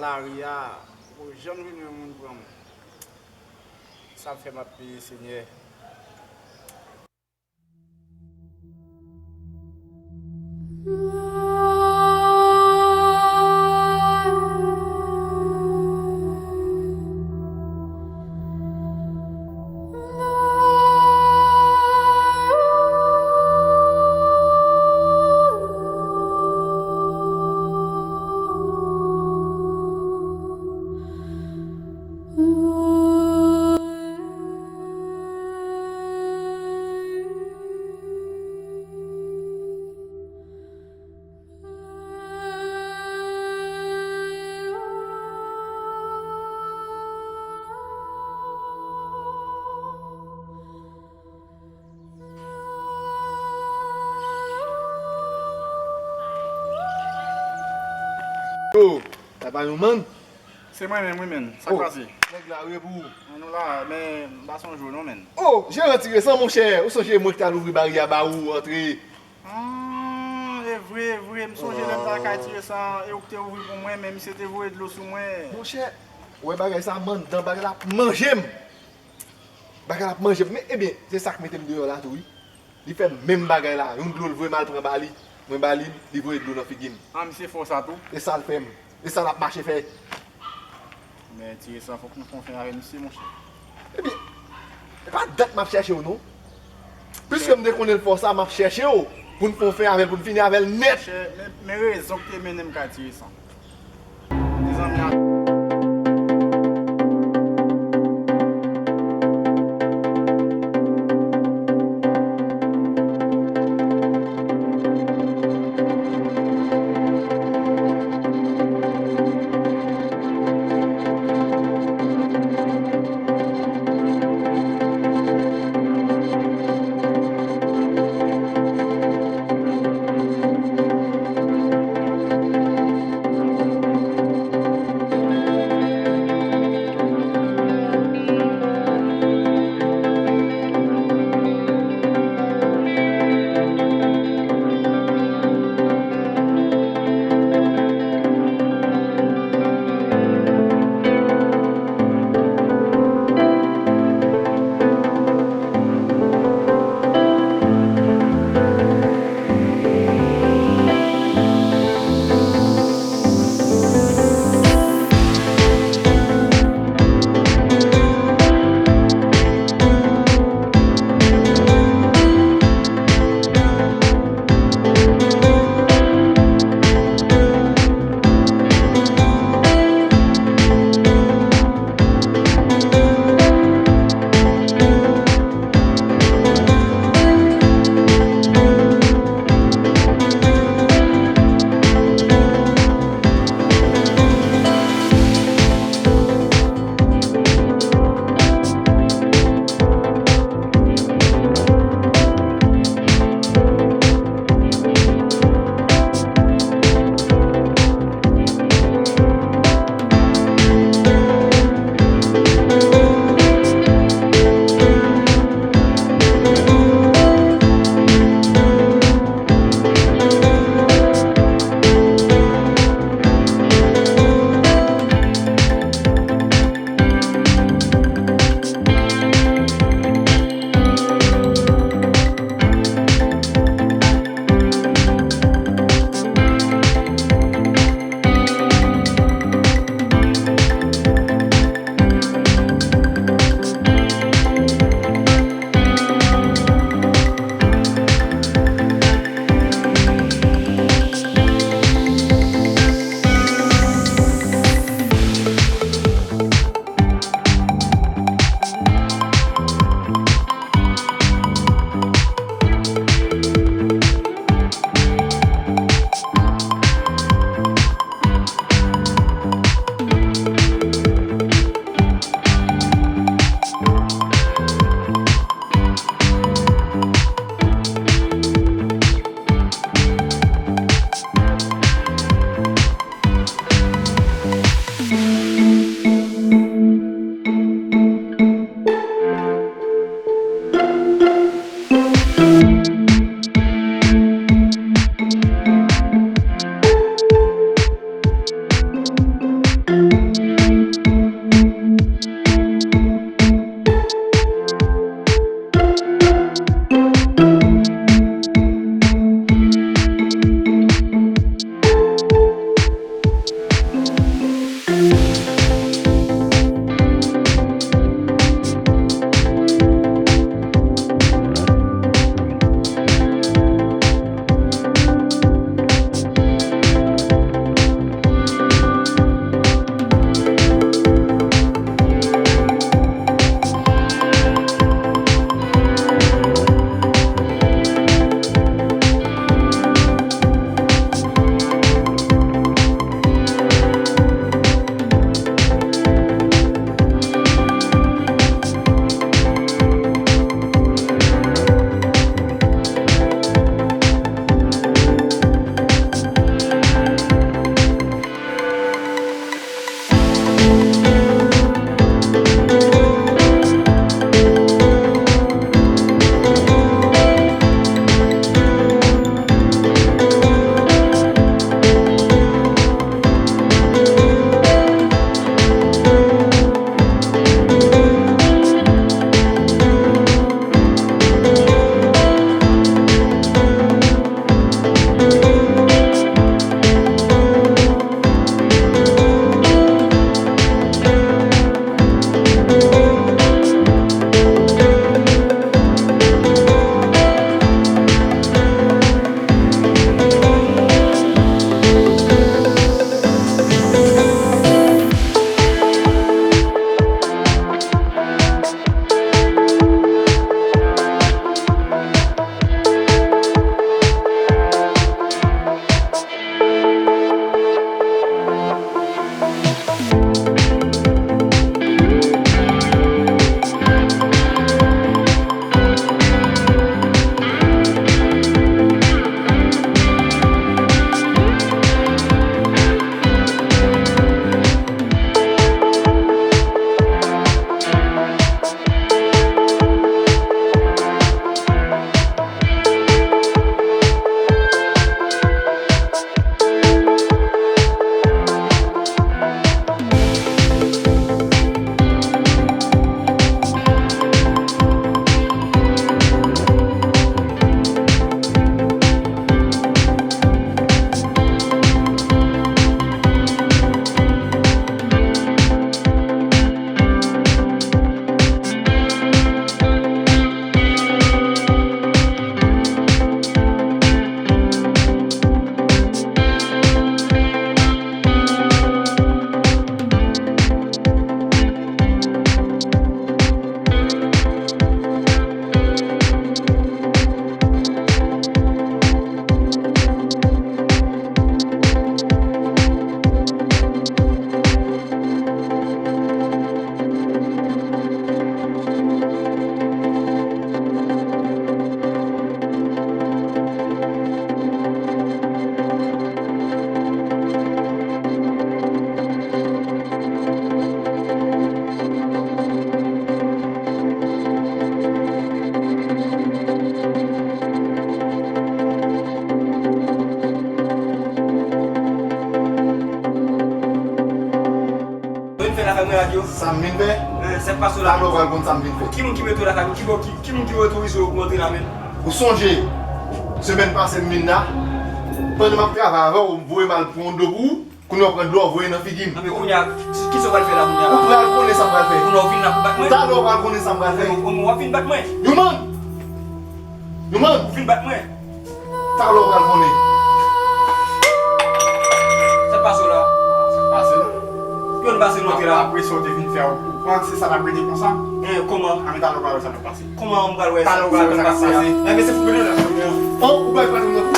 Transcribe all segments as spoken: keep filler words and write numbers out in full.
lari a, poko janm jwenn yon moun pran m. Sa fè m ap peye, Senyè. Yo, sa pa yon mann? Se mwen menm, wi, menn. Sa k pase? Nèg la, wi, pou ou. Mwen, nou la, men m pa sonje w non, menn. Oh, jeran Ti Resan, monchè, ou sonje mwen ki t al ouvri baryè a ba ou antre? Ah, e vre, e vre, m sonje lè m t al kay Ti Resan, e ou ki te ouvri pou mwen, men misye te voye dlo sou mwen. Monchè, ou wè bagay sa, mann dan bagay la ap manje m. Bagay la ap manje m. Men, ebyen, se sa k mete m deyò la tou, wi. Li fè menm bagay la. Yon dlo l voye m al pran ba li. Mwen ba li l, li voye dlo nan figi m. Ah, misye fè w sa tou? E sa l fè m. E sa l ap mache fè. Men Ti Resan, fòk nou fè yon fen avè misye, monchè. Ebyen, e pa dat m ap chèche w, non. Piske m te konnen l fè w sa, m ap chèche w pou n fè yon fen avè l, pou n fini avè l nèt. Monchè, men, men rezon ki te mennen m kay Ti Resan. Sa m vin fè? Talè w pral konn sa m vin fè. Ki moun ki mete w lakay ou? Ki, ki, ki moun ki otorize w pou antre la menm? Ou sonje, semèn pase m vin la, pandan m ap travay avè w, m voye m al pran yon dlo pou ou, kounye a w pran dlo a w voye nan figi m. Anben kounye a, ki, kisa w pral fè la kounye a la? Ou pral konnen sa m pral fè. Kounye a w vin la pou bat mwen? Talè w pral konnen sa m pral fè. Anben, w ap vin bat mwen? Youman! Youman! Ou vin bat mwen? Talè w pral konnen. Sa k pase w la? Sa k pase la? Ki moun pase nou antre la? Apre sa w te vin fè a, ou panse sa t ap rete konsa? Eh, kòman? Anben talè w pral wè sa k ap pase. Kòman m pral wè sa k ap pase a? Talè w pral wè sa k ap pase. Enben se fou nou la. Oh, ou bay pale m nan kou.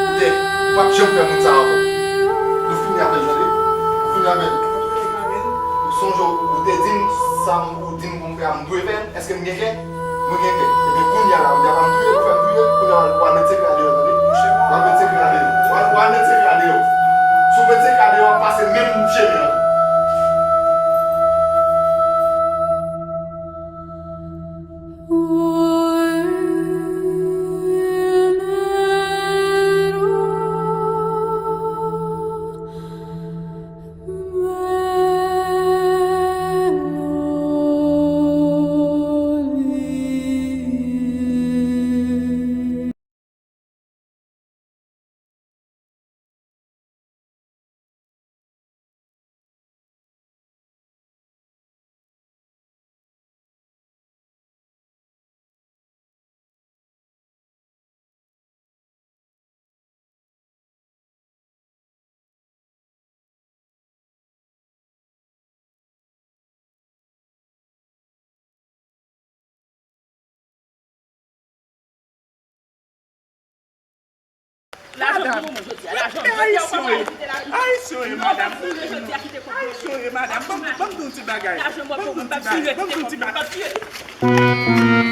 Koute, ou p ap janm fè moun sa ankò. Nou fini avè l, tande? Nou fini avè l. Ou sonje ou te di m sa ou di m pou m fè a, m dwe fè l? Èske m gen kè? Mwen gen kè. Ebyen, kounye a la, ou di a pa m touye l, ou fè m touye l, kounye a w al, w al met sekrè a deyò, tande? W al met sekrè a deyò. W al, w al met sekrè a deyò. Si w met sekrè a deyò, w ap pase menm chemen an. Lajan pou mwen jodi a, lajan. Ayisyen yo ye, ayisyen yo ye, madanm. Ayisyen yo ye, madanm. Ban m, ban m di yon ti bagay. Lajan mwen pou mwen, m p ap vire. Ban m di yon ti bagay. M p ap vire.